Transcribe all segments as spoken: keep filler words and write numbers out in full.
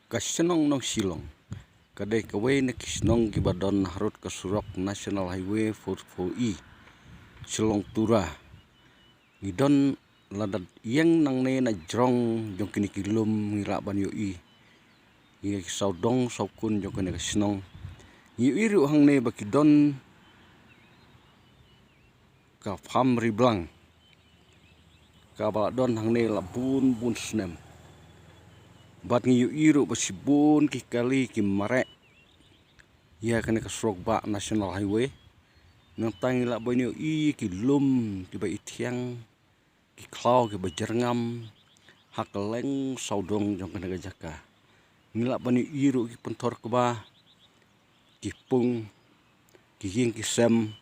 Ka shnong Nongshillong ka dei kawei na ki shnong kiba don harud ka surok National Highway four four E, Shillong Tura. Ngi don lada ïeng nangne na jrong jong kine ki lum ngi lah ban ïohi ïa ki sawdong sawkun jong kane ka shnong. Ngi ïohi ruh hangne ba ki don ka farm ri blang kaba la don hangne la bun bun snem. Bad ngi ïohi ruh ba shibun ki kali ki mareh ïa kane ka surok bah National Highway. Nangta ngi lah ban ïohi ki lum kiba ithiang, ki khlaw kiba jyrngam ha kylleng sawdong jong kane ka jaka. Ngi lah ban ïohi ruh ki pynthor kba, ki pung, ki ïing ki sem,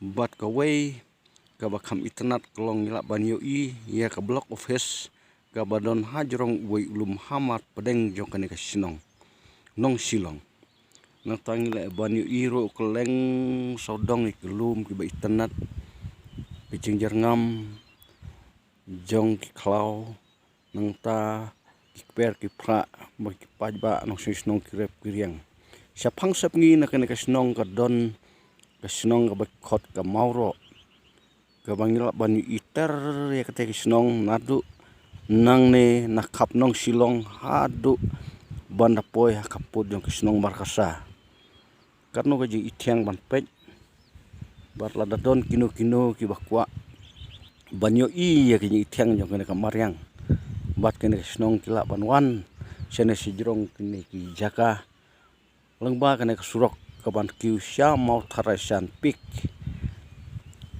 bad kawei kaba kham itynnad ka long ngi lah ban ïohi ïa ka block office kaba don ha jrong uwei u lum ha mar pdeng jong kane ka shnong Nongshillong. Nangta ngi lah ban ïohi ruh kylleng sawdong ïa ki lum kiba itynnad, ki jingjyrngam jong ki khlaw, nangta ki kper ki phrah bad ki paidbah nongshong shnong ki rep ki riang. Shaphang sepngi na kane ka shnong ka don ka shnong kaba khot ka Mawroh, kaba ngi lah ban ïohi ter ïa kata ka shnong naduh nangne na khap Nongshillong haduh ban da poi ha ka pud jong ka shnong Markasa. Katno ka jingithiang ban peit. Bad lada don kino kino kiba kwah ban ïohi ïa ka jingithiang jong kane ka mariang bad kane ka shnong ki lah ban wan shane shajrong kine ki jaka lyngba kane ka surok kaban kiew sha Mawthadraishan Peak.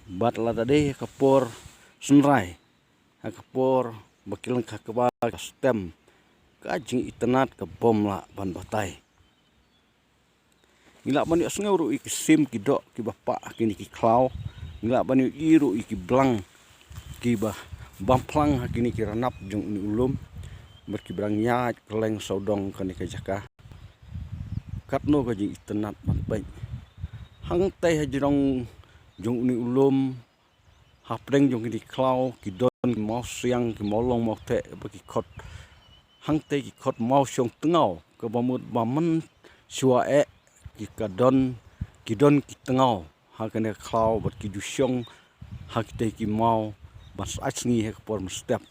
Bad lada dei ha ka por synrai, ha ka por ba ki lyngkha kba ka stem, ka jingitynnad ka bym lah ban batai. Ngi lah ban ïohsngew ruh ïa ki sim ki doh kiba pah ha kine ki khlaw. Ngi lah ban ïohi ruh ïa ki blang kiba bam phlang ha kine ki ranap jong une u lum bad kiba dang ïaid kylleng sawdong kane ka jaka. Katno ka jingitynnad ban peit. Hangtei ha jrong jong une u lum, hapdeng jong kine ki khlaw ki don ki mawsiang, ki mawlong mawtheh ba ki khot, hangtei ki khot mawshong tngaw, kaba mut ba mynshuwa eh ki ka don, ki don ki tngaw ha kane ka khlaw bad ki ju shong ha kitei ki maw ban sait sngi ha ka por mynstep.